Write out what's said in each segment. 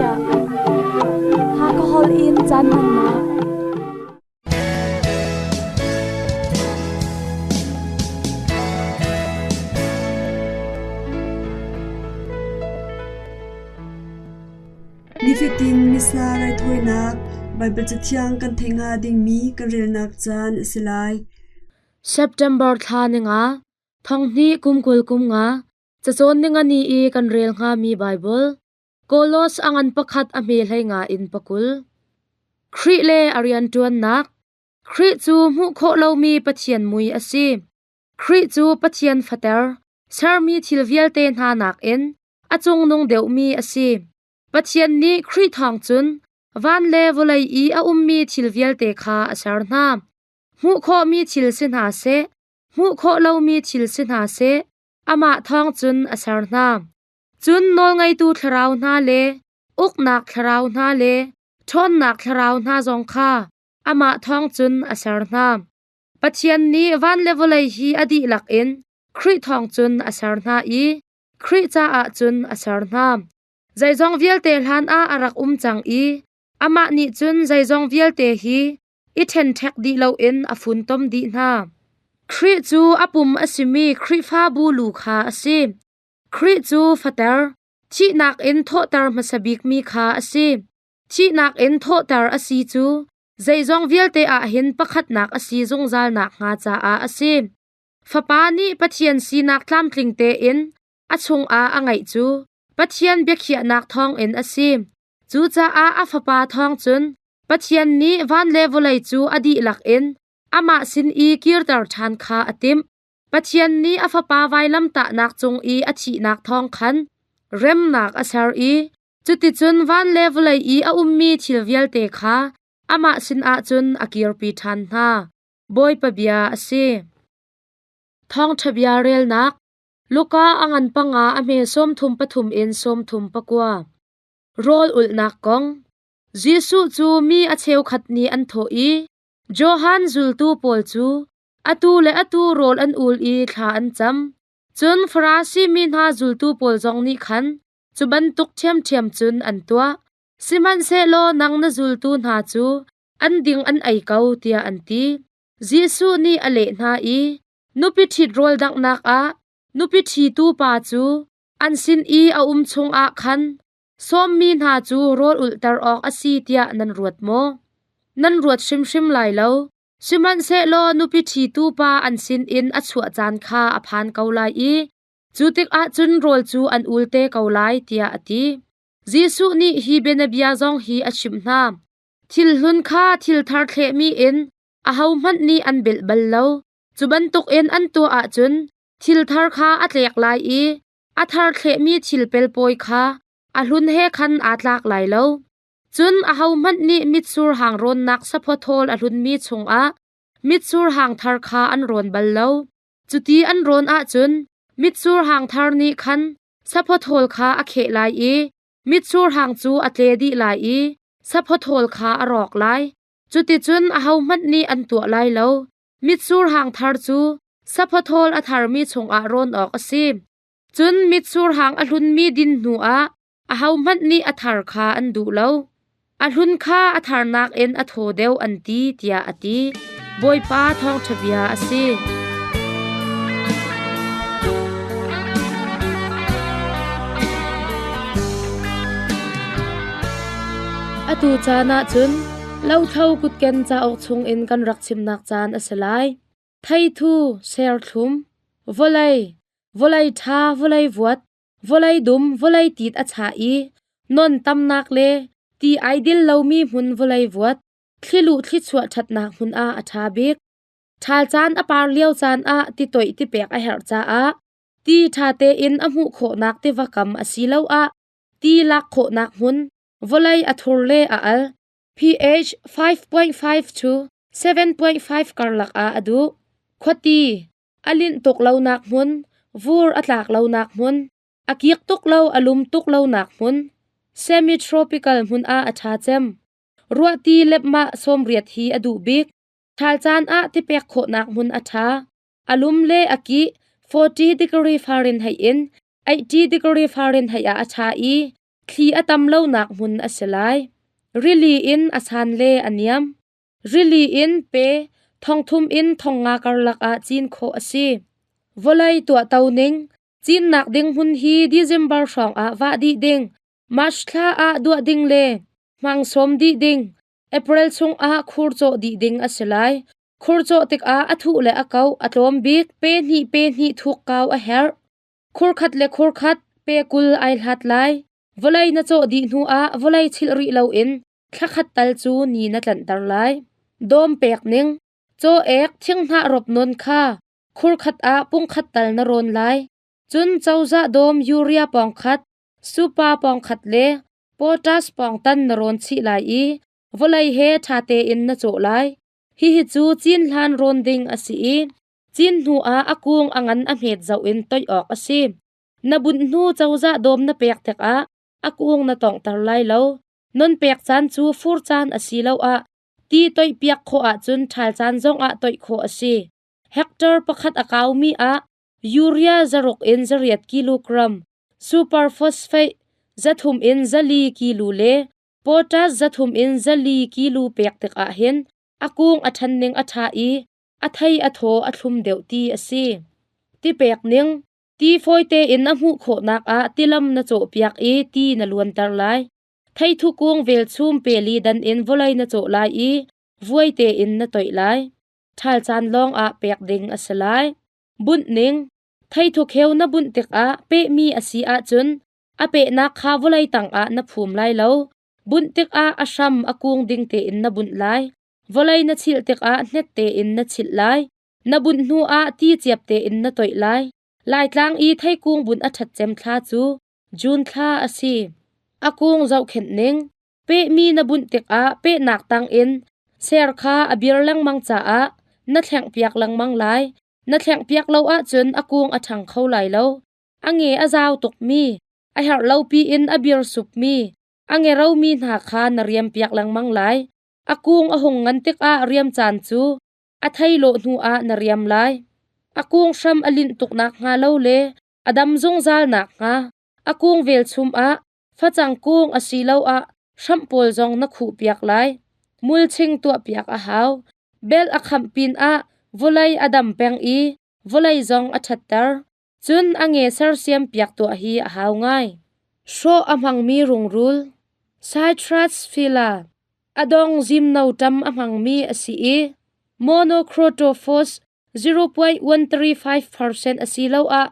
chiah. Hakha holh in caan hmannak. Nifatin Missa raithawinak Baibal Cathiang kan theih hnga dingmi kan relnak caan a si lai. September thla ninga, thonghnih kum 20 kum nga, cacawn ninga ni i kan rel hngami Baibal, Kolos a ngan pakhat a hme hlei nga in pakul. Khrih le a rianṭuannak. Khrih cu hmuh khawh lomi Pathian mui a si. Khrih cu Pathian fater, sermi thil vialte hna nakin a cungnung deuhmi a si. Pathian nih Khrih thawng cun van le vawlei i a ummi thil vialte kha a ser hna. Hmuh khawhmi thil si hna seh, hmuh khawh lomi thil si hna seh, amah thawng cun a ser hna. Cun nawlngeitu thlarau hna le uknak thlarau hna le ṭhawnnak thlarau hna zong kha amah thawng cun a ser hna. Pathian nih van le vawlei hi a dihlak in Khrih thawng cun a ser hna i Khrih caah cun a ser hna. Zeizong vialte hlan ah a rak um cang i amah nih cun zeizong vialte hi i ṭhenṭhek dih loin a funtom dih hna. Khrih cu a pum a simi Khrihfabu lu kha a si. Khrih cu fater, thihnak in thawhter hmasa bikmi kha a si. Thihnak in thawhter a si cu zeizong vialte ah hin pakhatnak a si zungzal nakhnga caah a si. Fapa nih Pathian sinak tlamtling tein a chungah a ngeih cu Pathian biakhiahnak thawngin a si. Cucaah a Fapa thawng cun Pathian nih van le vawlei cu a dihlak in amah sin i kirter ṭhan kha a timh. Pathian nih a Fapa vailamtahnak cung i a thihnak thawng khan remnak a ser i cuticun van le vawlei i a ummi thil vialte kha amah sinah cun a kirpi ṭhan hna. Bawipa bia a si. Thawngṭha bia relnak Luka a ngan panga a hme 33 in 34. Rawl ulhnak kong Jesuh cu mi a cheukhat nih an thawh i Johan zultu pawl cu atu le atu rawl an ul i thla an cam. Cun Farasi mi hna zultu pawl zong nih khan cu bantuk ṭhiamṭhiam cun an tuah. Sihmanhsehlaw nang na zultu hna cu an ding an ei ko tiah an ti. Jesuh nih a leh hna i, Nupi ṭhit rawl danghnak ah nupi ṭhitu pa cu an sin i a um chungah khan sawmmi hna cu rawl ulhter awk a si tiah nan ruat maw? Nan ruat hrimhrim lai lo. Sihmanhsehlaw nupi ṭhitu pa an sinin a chuah caan kha a phan ko lai i cu tikah cun rawl cu an ul te ko lai, tiah a ti. Jesuh nih hi bianabia zong hi a chimh hna. Thil hlun kha thil thar thlehmi in ahohmanh nih an bilh bal lo. Cu bantukin an tuah ahcun thil thar kha a tlek lai i a thar thlehmi thil pelpawi kha a hlun he khan aa tlak lai lo. Cun ahohmanh nih mitsur hang rawnnak saphaw thawl a hlunmi chungah mitsur hang thar kha an rawn bal lo. Cuti an rawn ahcun mitsur hang thar nih khan saphaw thawl kha a kheh lai i mitsur hang cu a tle dih lai i saphaw thawl kha a rawk lai. Cuticun ahohmanh nih an tuah lai lo. Mitsur hang thar cu saphaw thawl a tharmi chungah rawn awk a si. Cun mitsur hang a hlunmi din hnuah ahohmanh nih a thar kha an duh lo. A hlun kha a thar nakin a thaw deuh an ti, tiah a ti. Bawipa thawngṭha bia a si. Atu caan ah cun lothlo kutken cauk chungin kan rak chimnak caan a si lai. Theithu, serthlum, vawlei, vawlei ṭha, vawlei vuat, vawlei dum, vawlei tit a chah i non tamnak le ti ai dil lomi hmun vawlei vuat, thliluh thlichuah ṭhatnak hmun ah a ṭha bik. Ṭhal caan a par lio caan ah ti toih ti pek a herh caah ti ṭha tein a hmuh khawhnak tiva kam asiloah ti lak khawhnak hmun vawlei a thur le a al. pH 5.5 to 7.5 karlak ah a duh. Khuati, a linh tuk lonak hmun, vur a tlak lonak hmun, a kik tuk lo a lum tuk lonak hmun, semi-tropical hmun ah a ṭha cem. Ruahti lepmah 80 hi a duh bik. Ṭhal caan ah tipek khawhnak hmun a ṭha. A lum le a kih 40 degree Fahrenheit in 80 degree Fahrenheit ah a ṭha i Thli a tam lonak hmun a si lai. Rili in a san le a niam. Rili in pe 3,000 in 5,000 karlak ah cin khawh a si. Vawlei tuahto ning, cinnak ding hmun hi December hrawng ah vah dih ding, March thla ah duah ding le hmang sawm dih ding, April chung ah khur cawh dih ding a si lai. Khur cawh tikah a thuh le a kauh a tlawm bik pe hnih pe hnih thuk kau a herh. Khur khat le khur khat pe 20 ai hlat lai. Vawlei na cawh dih hnu ah vawlei chilh rih loin thla khat tal cu ni na tlanhter lai. Dawm pek ning. Caw ek thinghnah rop nawn kha khur khat ah pung khat tal na rawn lai. Cun cozah dawm urea pawng khat, super pawng khat le potash pawng tan na rawn chih lai i vawlei he ṭha tein na cawh lai. Hihi cu cin hlan rawn ding a si i cin hnu ah a kung a ngan a hmet zoh in toih awk a si. Na bunh hnu cozah dawm na pek tikah a kung na tawnghter lai lo. Non pek caan cu fur caan asiloah ti toihpiak khawh ahcun ṭhal caan zongah toih khawh a si. Hectare pakhat a kaumi ah urea 600 in 800 kilogram, superphosphate 300 in 400 kilo le potash 300 in 400 kilo pek tikah hin a kung a ṭhan ning a ṭha i a thei a thaw a thlum deuh ti a si. Ti pek ning Ti fawi tein a hmuh khawhnak ah tilam na cawhpiak i ti na luanter lai. Theithu kung velchum peli dan in vawlei na cawh lai i vuai tein na toih lai. Ṭhal caan lawng ah pek ding a si lai. Bunh ning Theithu kheu na bunh tikah pehmi a si ahcun a pehnak kha vawlei tangah na phum lai lo. Bunh tikah a hram a kung ding tein na bunh lai. Vawlei na chilh tikah hnet tein na chilh lai. Na bunh hnu ah ti ciap tein na toih lai. Laitlang i theikung bunh a ṭhat cem thla cu June thla a si. A kung zohkhenh ning. Pehmi na bunh tikah pehnak tang in ser kha a bir lengmang caah na thlengpiak lengmang lai. Na thlengpiak lo ahcun a kung a ṭhang kho lai lo. A nge a zau tukmi, a herh lo piin a bir supmi, a nge romi hna kha na riampiak lengmang lai. A kung a hung ngan tikah riam caan cu a thei lawh hnu ah na riam lai. A kung hram a linh tuk nakhnga lo le a dam zungzal nakhnga a kung velchum ah facang kung asiloah hramh pawl zong na khuhpiak lai. Mulching tuahpiak a hau. Bel a khamh pinah vawlei a dam peng i vawlei zong a ṭhatter. Cun a nge sersiam piak tuah hi a hau ngai. Hrawh a hmangmi rungrul Citrus phylla a dong zimno ṭam a hmangmi a si i monocrotophos 0.135% asiloah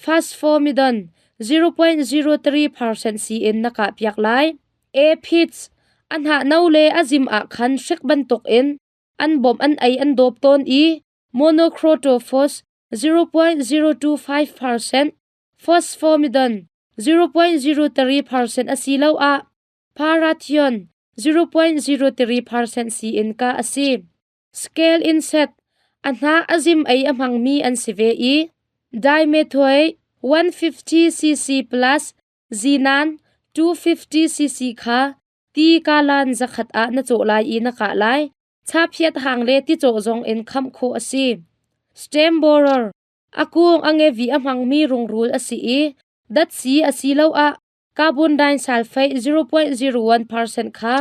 phosphomidon 0.03% sii in na kahpiak lai. Aphids a hnah no le a zim ah khan hrik bantukin an bawmh an ei an dawp tawn i monocrotophos 0.025%, phosphomidon 0.03% asiloah parathion 0.03% sii in kah a si. Scale insect a hnah a zim ei a hmangmi an si ve i dimethoate 150 cc plus zinan 250 cc kha ti kalan 100 ah na cawh lai i na kah lai. Chaphiat hang le ticawh zong in khamh khawh a si. Stem borer a kung a ngevi a hmangmi rungrul a si i datsi asiloah carbon disulfide 0.01% kha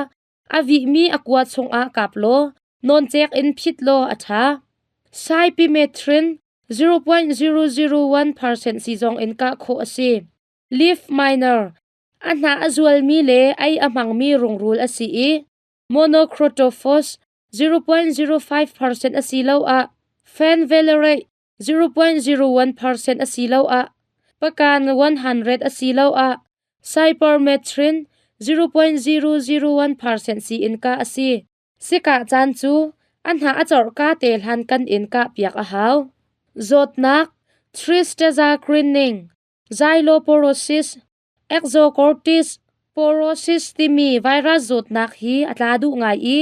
a vihmi a kua chungah kap law nawncek in phit law a ṭha. Cypermethrin 0.001% si zong in kah khawh a si. Leaf miner a hnah a zualmi le ei a hmangmi rungrul a si i monocrotophos 0.05% asiloah fenvalerate 0.01% asiloah pakan 100 asiloah cypermethrin 0.001% si in kah a si. Sikah caan cu a hnah a corhka te hlan kan in kahpiak a hau. Zawtnak Tristeza greening, Xyloporosis, Exocortis porosis timi virus zawtnak hi a tla duh ngai i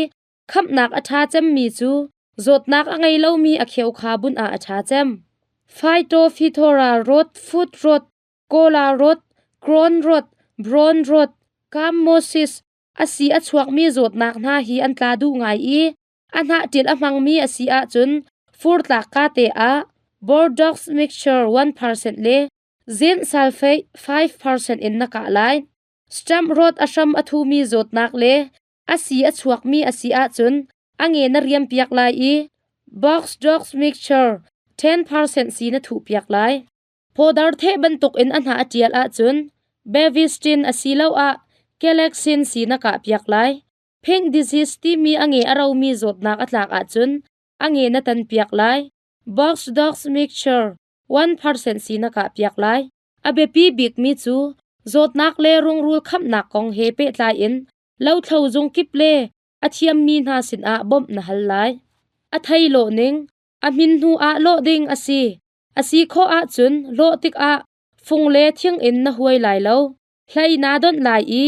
khamhnak a ṭha cemmi cu zawtnak a ngei lomi a kheu kha bunh ah a ṭha cem. Phytophthora rot, foot rot, cola rot, crown rot, brown rot, gummosis a si a chuakmi zawtnak hna hi an tla duh ngai i a hnah ṭil a hmangmi a si ahcun fur tlak ka te ah Bordeaux mixture 1% le Zinc sulfate 5% in na kah lai. Stamp rot a hram a thumi zawtnak le a si a chuakmi a si ahcun a nge na riam piak lai i Box Dogs Mixture 10% si na thuh piak lai. Powder theh bantuk in a hnah a ṭial ahcun Bavistin asiloah Galaxin si na kah piak lai. Pink disease timi a nge a romi zawtnak a tlak ahcun a nge na tan piak lai. Box Dogs Mixture 1% si na kah piak lai. A biapi bikmi cu zawtnak le rungrul khamnak kong he pehtlai in lothlo zung kip le a thiammi hna sinah bawmh na hal lai. A thei lawh ning, a hmin hnu ah lawh ding a si. A si khawh ahcun lawh tikah fung le thing in na huai lai lo. Hlei naa donh lai i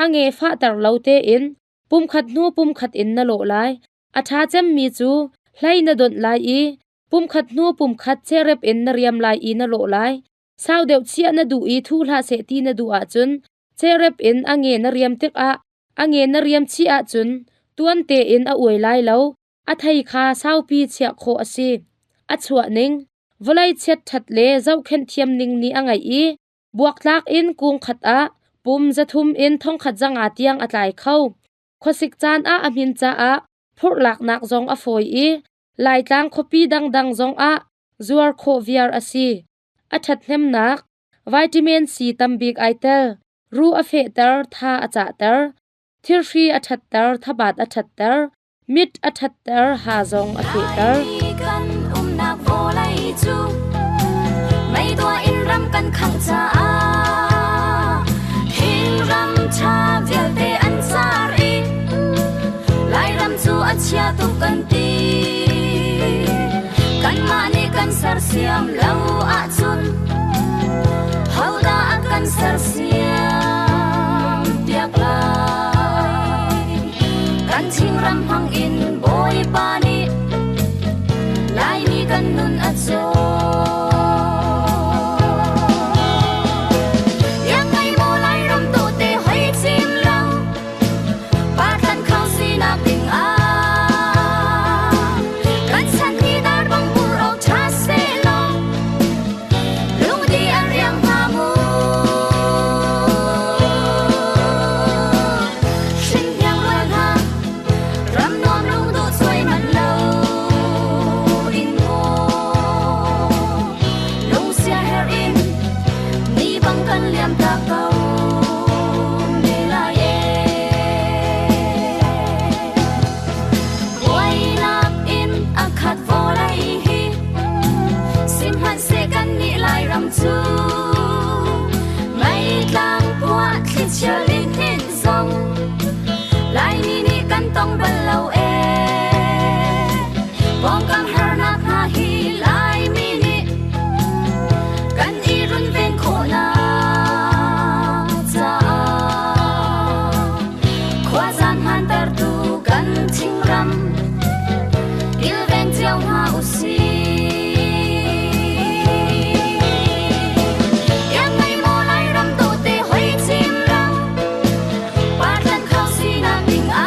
a nge fahter lo tein pumkhat hnu pumkhat in na lawh lai. A ṭha cemmi cu hlei na donh lai i pumkhat hnu pumkhat cherep in na riam lai i na lawh lai. Sau deuh chiah na duh i thu hlah seh ti na duh ahcun cherep in a nge na riam tikah a nge na riam chih ahcun tuan tein a uai lai lo. A thei kha saupi chiah khawh a si. A chuah ning, vawlei chiatṭhat le zohkhenh thiam ning nih a ngeih i buaktlak in kung khat ah pum 300 in 1500 tiang a tlai kho. Khuasik caan ah a hmin caah phurhlaknak zong a fawi i Laitlang khuapi dangdang zong ah zuar khawh viar a si. A ṭhathnemnak, vitamin C tambik ai tel, ruh a fehter, tha a cahter, thirhri a ṭhatter, thabat a ṭhatter, mit a ṭhatter, ha zong a fehter. Kan umnak vawlei cu meiduah in ram kan khangh caah thingram ṭha vialte an car i Lairam cu a chia tuk kan ti. Kanmah nih kan sersiam lo ahcun hodah a kan sersiam piak lai? Kan Chinram hmang in Bawipa nih Laimi kan nun a cawn. Iang ngai maw Lairam tawte hoi cim lo, Pathan kho sinak ding ah kan chan hi dar bang pur awk ṭha sehlaw lungdi a riam hnga mu. Hrinhniang rual hna ram nuam lungduh cuai manh lo in maw lungsia herh in ni bang kan liam ta ko ne lai ee. Buainak in a khat vawlei hi sihmanhseh kannih Lairam cu meitlang puah thlichia lihninh zong Laimi nih kan tong bal lo ee. Pawngkam harnak hna hi Laimi nih kan i runven khawhnak caah khuazaan hmantertu kan thingram kilveng cio hna usih. Iang ngei maw Lairam tawte hoi cim lo, Pathan kho sinak ding ah.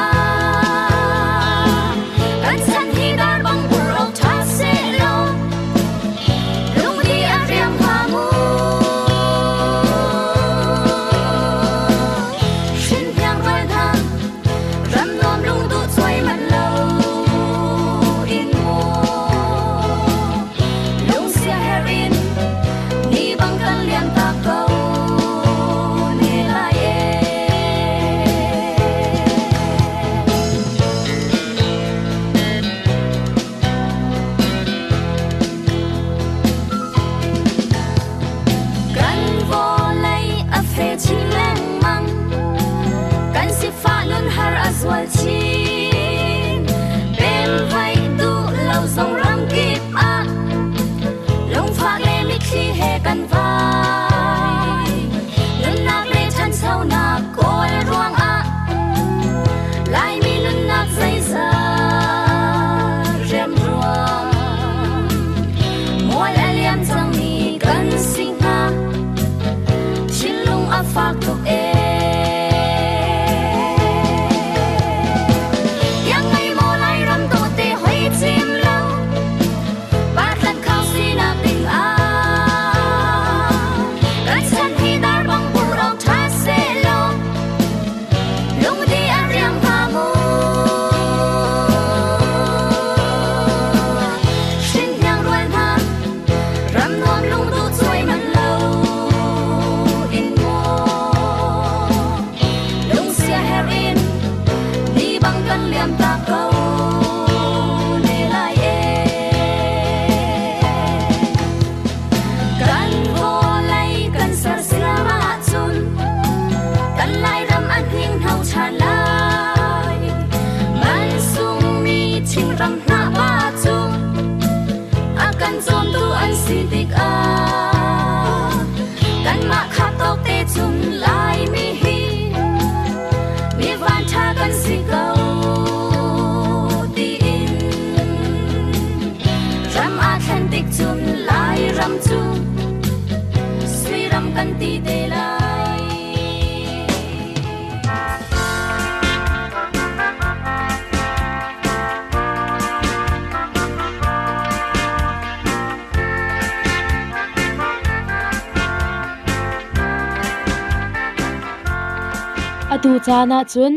Atu caan ahcun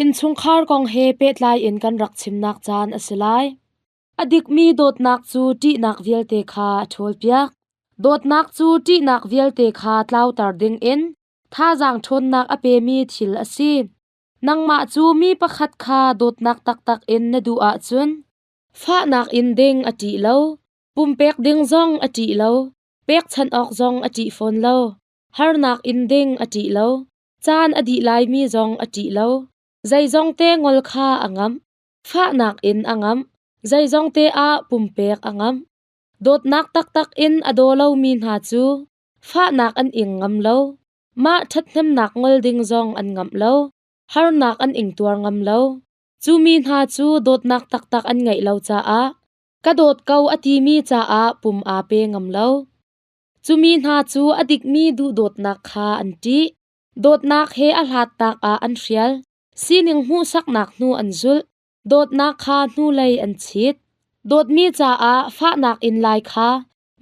innchungkhar kong he pehtlai in kan rak chimnak caan a si lai. A dikmi dawtnak cu ṭihnak vialte kha a ṭhawlpiak. Dawtnak cu ṭihnak vialte kha tlauter dingin thazaang ṭhawnnak a pemi thil a si. Nangmah cu mi pakhat kha dawtnak taktak in na duh ahcun fahnak in ding a ṭih lo, pumpek ding zong a ṭih lo, pekchanh awk zong a ṭih fawn lo, harnak in ding a ṭih lo, caan a dih laimi zong a ṭih lo, zeizong te ngol kha a ngamh, fahnak in a ngamh, zeizong te ah pumpek a ngamh. Dawtnak taktak in a daw lomi hna cu fahnak an ing ngam lo, mah ṭhathnemnak ngol ding zong an ngamh lo, harnak an ingtuar ngam lo. Cu mi hna cu dawtnak taktak an ngeih lo caah ka dawt ko a timi caah pum aa pe ngam lo. Cu mi hna cu a dikmi duhdawtnak kha an ṭih. Dawtnak he a hlatnak ah an hrial. Sining hmuhsaknak hnu an zulh. Dawtnak kha hnulei an chit. Dawtmi caah fahnak in lai kha,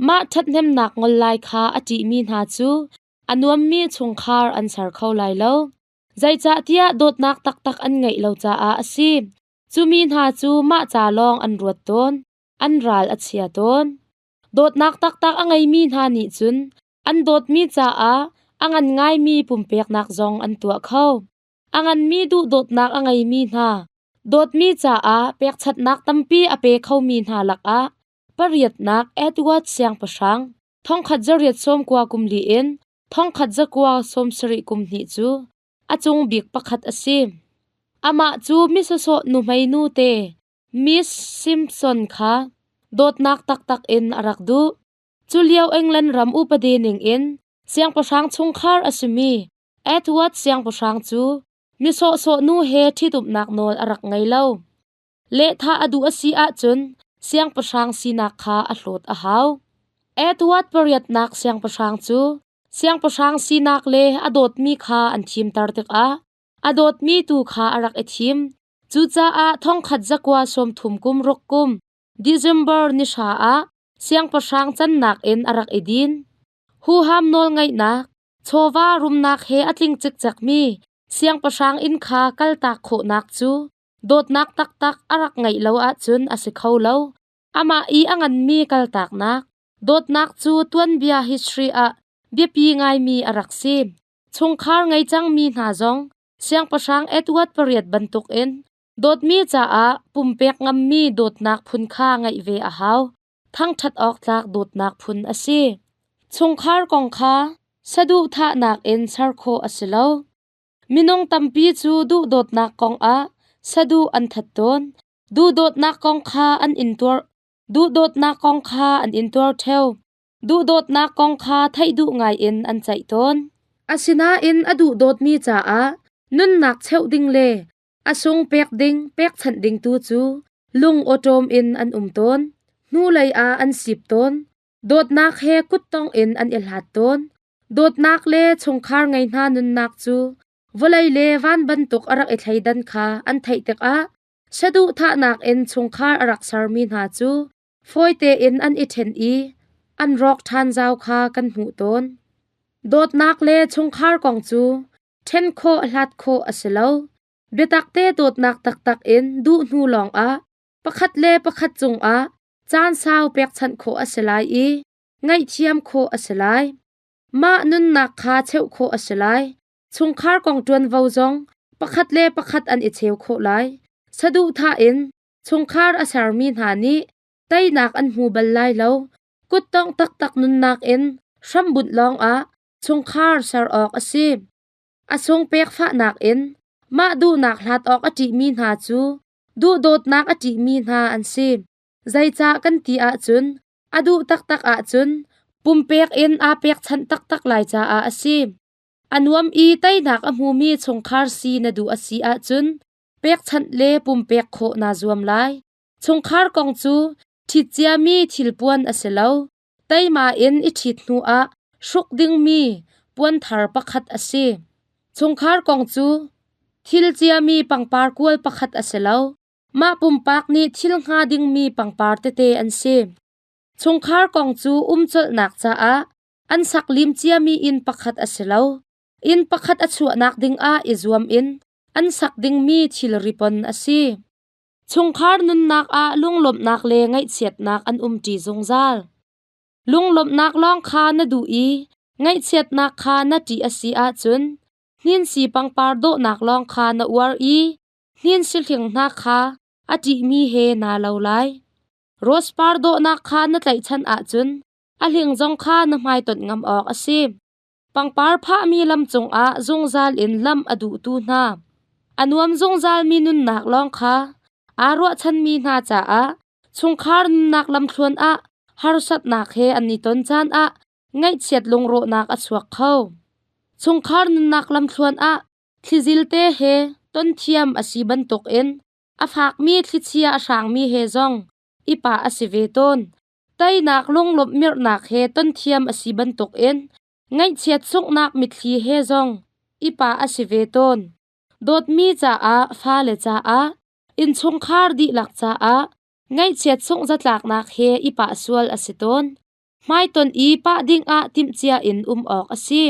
mah ṭhathnemnak ngol lai kha a ṭihmi hna cu a nuammi chungkhar an ser kho lai lo. Zeicahtiah dawtnak taktak an ngeih lo caah a si. Cu mi hna cu mah ca lawng an ruat tawn, an ral a chia tawn. Dawtnak taktak a ngeimi hna nih cun an dawtmi caah a ngan ngaimi pumpeknak zong an tuah kho. A nganmi duhdawtnak a ngeimi hna, dawtmi caah pekchanhnak tampi a pe khomi hna lakah pariatnak Edward Siangpahrang thongkhat zariat sawmkua kum li in thongkhat zakua sawmsarih kum hnih cu a cung bik pakhat a si. Amah cu misawsawh nuhmei nu te Miss Simpson kha dawtnak taktak in a rak duh. Cu lio England ram upadi ningin siangpahrang chungkhar a simi Edward siangpahrang cu mi sawhsawh nu he ṭhitumnak nawl a rak ngei lo. Lehthah a duh a si ahcun siangpahrang sinak kha a hlawt a hau. Edward pariatnak siangpahrang cu siangpahrang sinak le a dawtmi kha an thimter tikah a dawtmi tu kha a rak i thim. Cucaah thongkhat zakua sawmthum kum ruk kum December ni hra ah siangpahrang cannak in a rak i din. Huham nawlngeihnak, chawva rumnak he a tling cikcekmi siangpahrang inn kha kaltak khawhnak cu dawtnak taktak a rak ngeih lo ahcun a si kho lo. Amah i a nganmi kaltaknak, dawtnak cu tuanbia history ah biapi ngaimi a rak si. Chungkhar ngei cangmi hna zong siangpahrang Edward pariat bantukin dawtmi caah pumpek ngammi dawtnak phun kha ngeih ve a hau. Thangṭhat awk tlak dawtnak phun a si. Chungkhar kong kha saduhthahnak in ser khawh a si lo. Minung tampi cu duhdawtnak kong ah saduh an that tawn. Duhdawtnak kong kha an intuar duhdawtnak kong kha an intuar ṭheo. Duhdawtnak kong kha theih duh ngaiin an ceih tawn. Asinain a duhdawtmi caah nunnak cheuh ding le a sung pek ding pekchanh ding tu cu lung awṭawm in an um tawn. Hnulei ah an sip tawn. Dawtnak he kuttong in an i hlat tawn. Dawtnak le chungkhar ngei hna nunnak cu vawlei le van bantuk a rak i thleidan kha an theih tikah saduhthahnak in chungkhar a rak sermi hna cu fawi tein an i ṭhen i an rawk ṭhan zau kha kan hmuh tawn. Dawtnak le chungkhar kong cu ṭhen khawh hlat khawh a si lo. Biatakte dawtnak taktak in duh hnu lawngah pakhat le pakhat cungah caan sau pekchanh khawh a si lai i ngaihthiam khawh a si lai. Mah nunnak kha cheuh khawh a si lai. Chungkhar kong ṭuanvo zong pakhat le pakhat an i cheu khawh lai. Saduhthah in chungkhar a sermi hna nih teinak an hmu bal lai lo. Kuttongh taktak nunnak in hrambunh lawngah chungkhar ser awk a si. A sung pek fahnak in mah duhnak hlat awk a ṭihmi hna cu duhdawtnak a ṭihmi hna an si. Zeicah kan ti ahcun a duh taktak ahcun pumpek in aa pekchanh taktak lai caah a si. A nuam i teinak a hmumi chungkhar si na duh a si ahcun pekchanh le pumpek khawh naa zuam lai. Chungkhar kong cu ṭhit ciami thilpuan a si lo. Teima in i ṭhit hnuah hruk dingmi puan thar pakhat a si. Chungkhar kong cu thil ciami pangpar kual pakhat a si lo. Mah pumpak nih thil hnga dingmi pangpar tete an si. Chungkhar kong cu umcolhnak caah an sak lim ciami inn pakhat a si lo. Inn pakhat a chuahnak dingah i zuam in an sak dingmi thilri pon a si. Chungkhar nunnak ah lunglawmhnak le ngaihchiatnak an umṭi zungzal. Lunglawmhnak lawng kha na duh i ngaihchiatnak kha na ṭih a si ahcun hninsi pangpar dawhnak lawng kha na uar i hninsi hling hna kha a ṭihmi he naa lo lai. Rose par dawhnak kha na tlaihchan ahcun a hling zong kha na hmaitonh ngam awk a si. Pangpar phahmi lam cungah zungzal in lam a duhtu hna, a nuam zungzalmi nunnak lawng kha aa ruahchanmi hna caah chungkhar nunnak lamthluan ah harsatnak he an i ton caan ah ngaihchiat lungrawhnak a chuak kho. Chungkhar nunnak lamthluan ah thlizil te he ton thiam a si bantukin a fakmi thlichia a hrangmi he zong i pah a si ve tawn. Teinak lunglawmh mirhnak he ton thiam a si bantukin ngaihchiat sunghnak mitthli he zong i pah a si ve tawn. Dawtmi caah, fale caah, innchungkhar dihlak caah ngaihchiat sungh zatlaknak he i pah sual a si tawn. Hmaitonh i pah dingah timhcia in um awk a si.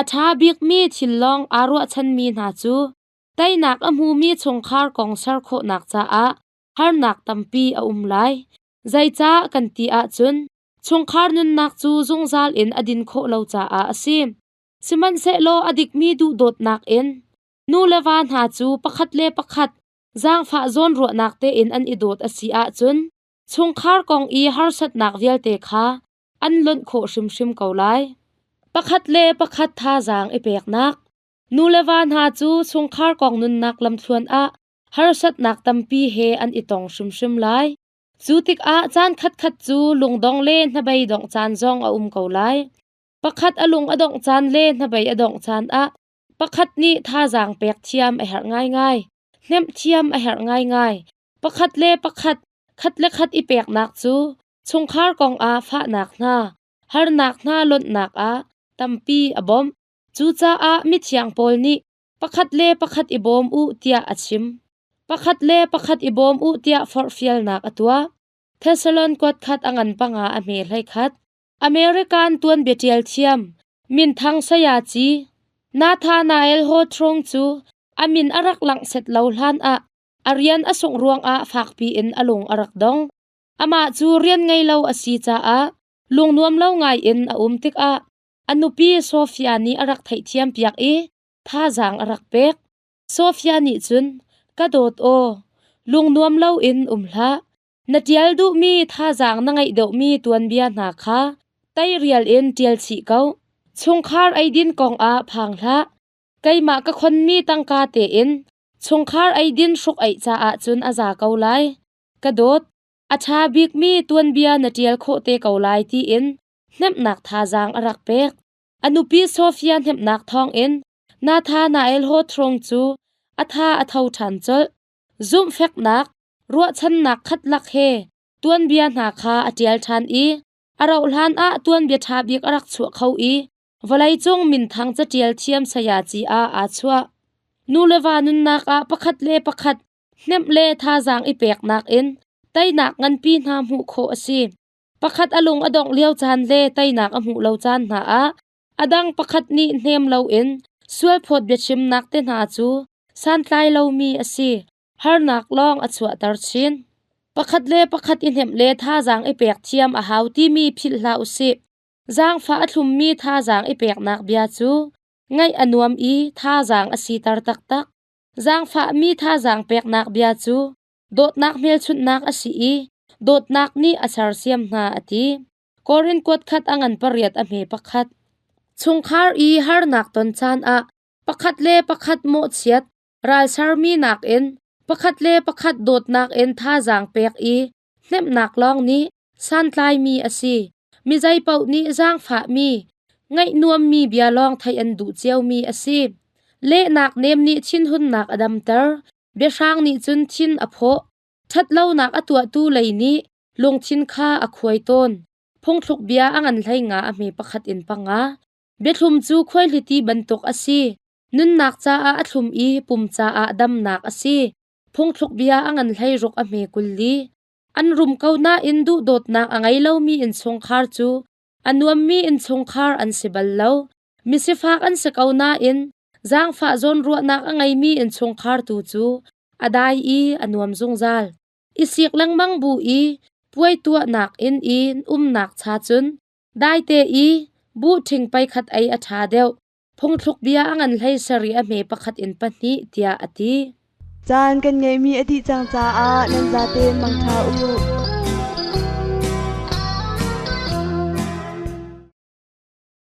A ṭha bikmi thil lawng aa ruahchanmi hna cu teinak a hmumi chungkhar kong ser khawhnak caah harnak tampi a um lai. Zeicah kan ti ahcun chungkhar nunnak cu zungzal in a din khawh lo caah a si. Sihmanhsehlaw a dikmi duhdawtnak in nu le va hna cu pakhat le pakhat zaangfah zawnruahnak tein an i dawt a si ahcun chungkhar kong i harsatnak vialte kha an lonh khawh hrimhrim ko lai. Pakhat le pakhat thazaang i peknak. Nu le va hna cu chungkhar kong nunnak lamthluan ah harsatnak tampi he an i tong hrimhrim lai. Cu tikah caan khatkhat cu lungdong le hnabei dongh caan zong a um ko lai. Pakhat a lung a dongh caan le hnabei a dongh caan ah pakhat nih thazaang pek thiam a herh ngaingai. Hnemh thiam a herh ngaingai. Pakhat le pakhat, khat le khat i peknak cu chungkhar kong ah fahnak hna, harnak hna lonhnak ah tampi a bawmh. Cucaah mithiang Paul nih pakhat le pakhat i bawm u tiah a chim. Pakhat le pakhat i bawm u tiah forhfialnak a tuah. Thessalon kuat khat a ngan panga a hme hlei khat. American tuanbia ṭial thiam minthang sayaci Nathanael Hawthorne cu a min a rak langh set lo hlan ah a rian a sungh ruangah fakpi in a lung a rak dong. Amah cu rian ngei lo a si caah lungnuam lo ngai in a um tikah a nupi Sofia nih a rak theihthiam piak i thazaang a rak pek. Sofia nih cun, Ka dawt aw, lungnuam loin um hlah. Na ṭial duhmi thazaang na ngeih deuhmi tuanbia hna kha teirial in ṭial chih ko. Chungkhar eidin kongah phang hlah. Keimah ka khonmi tangka tein chungkhar eidin hruk-eih caah cun a za ko lai. Ka dawt, a ṭha bikmi tuanbia na ṭial khawh te ko lai tiin hnemhnak thazaang a rak pek. A nupi Sofia hnemhnak thawngin Nathanael Hawthorne cu a tha a tho ṭhan colh. Zumhfeknak, ruahchannak khatlak he tuanbia hna kha a ṭial ṭhan i a rauhhlan ah tuanbia ṭha bik a rak chuah kho i vawleicung minthang caṭial thiam sayaci ah aa chuah. Nu le va nunnak ah pakhat le pakhat hnemh le thazaang i peknak in teinak nganpi hna hmuh khawh a si. Pakhat a lung a dongh lio caan le teinak a hmuh lo caan hna ah a dang pakhat nih hnem loin sualphawt biachimnak te hna cu santlai lomi a si. Harnak lawng a chuahter chin. Pakhat le pakhat i hnemh le thazaang i pek thiam a hau timi philh hlah u sih. Zaangfah a thlummi thazaang i peknak bia cu ngaih a nuam i thazaang a siter taktak. Zaangfahmi thazaang peknak bia cu dawtnak hmelchunhnak a si i dawtnak nih a sersiam hna a ti. Korin kuat khat a ngan pariat a hme pakhat. Chungkhar i harnak ton caan ah pakhat le pakhat mawhchiat, ralsermi nakin pakhat le pakhat dawtnak in thazaang pek i hnemhnak lawng nih santlaimi a si. Mi zeipaoh nih zaangfahmi, ngaih nuammi bia lawng theih an duh ciomi a si. Lehnak nem nih thinhunnak a damter, biahrang nih cun thin a phawh. Ṭhatlonak a tuahtu lei nih lungthin kha a khuai tawn. Phungthluk bia a ngan hlei nga a hme pakhat in panga. Biathlum cu khuaihliti bantuk a si. Nunnak caah a thlum i pum caah damnak a si. Phungthluk bia a ngan hlei ruk a hme 20. An rum ko nain duhdawtnak a ngei lomi innchungkhar cu a nuammi innchungkhar an si bal lo. Misifak an si ko nain zaangfah zawnruahnak a ngeimi innchungkhar tu cu a dai i a nuam zungzal. I sik lengmang bu i puai tuahnak inn i umnak cha cun daite i buh ṭhing peikhat ei a ṭha deuh. Phungthluk bia a ngan hlei sarih a hme pakhat in pahnih tiah a ti. Caan kan ngeihmi a dih cang caah nan zaten mangṭha u.